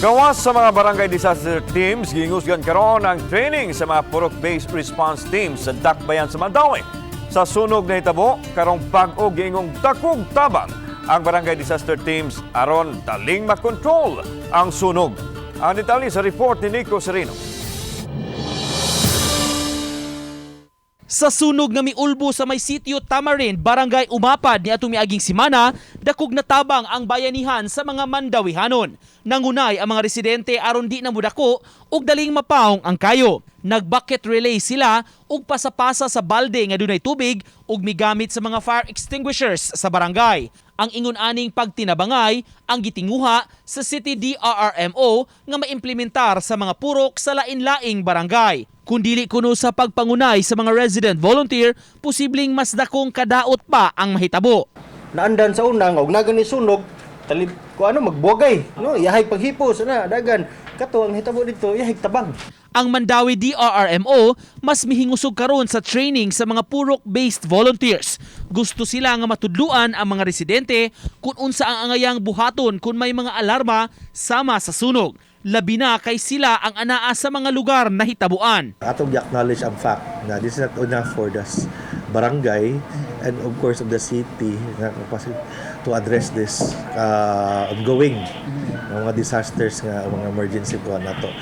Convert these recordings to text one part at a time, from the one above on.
Gawas sa mga barangay disaster teams, gihingusgan karon ang training sa mga purok-based response teams sa Dakbayan sa Mandaue. Sa sunog na hitabo, karong bag-o, giingong dakog tabang ang barangay disaster teams aron daling makontrol ang sunog. Ang detalye sa report ni Nico Sereno. Sa sunog nga miulbo sa may sitio Tamarin, Barangay Umapad niadtong miaging simana, dakog na tabang ang bayanihan sa mga Mandawihanon. Nangunay ang mga residente aron di na mudako ug daling mapawong ang kayo. Nag-bucket relay sila ug pasapasa sa balde nga dunay tubig ug migamit sa mga fire extinguishers sa barangay. Ang ingon aning pagtinabangay ang gitinguha sa City DRRMO nga maimplementar sa mga purok sa lain-laing barangay. Kung dili kuno sa pagpangunay sa mga resident volunteer, posibleng mas dakong kadaot pa ang mahitabo. Naandan sa una nga og nagan ni sunog talib ko ano magbuwagay, no, yahay paghipos na dagan. Kato ang hitabo dito, yahay tabang. Ang Mandaue DRRMO mas mihingusog karon sa training sa mga purok-based volunteers. Gusto sila nga matudluan ang mga residente kung unsa ang angayang buhaton kung may mga alarma sama sa sunog. Labi na kay sila ang anaa sa mga lugar na hitabuan. Atong gi-acknowledge ang fact na this is not enough for the barangay and of course of the city na capacity to address this ongoing nga mga disasters, nga mga emergency po nato,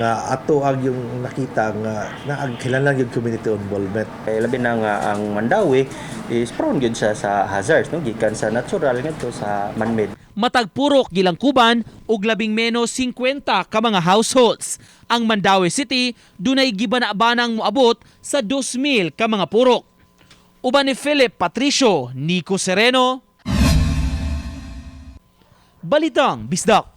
nga ato ang yung nakita nga na ang kinahanglan yung community involvement. Kay labi na nga ang Mandaue is prone gyud siya sa hazards, no, gikan sa natural ngadto sa man-made. Matag purok gilangkuban og labing menos 50 ka mga households. Ang Mandaue City dunay gibana-banang moabot sa 2,000 ka mga purok. Uban ni Philip Patricio, Nico Sereno, Balitang Bisdak.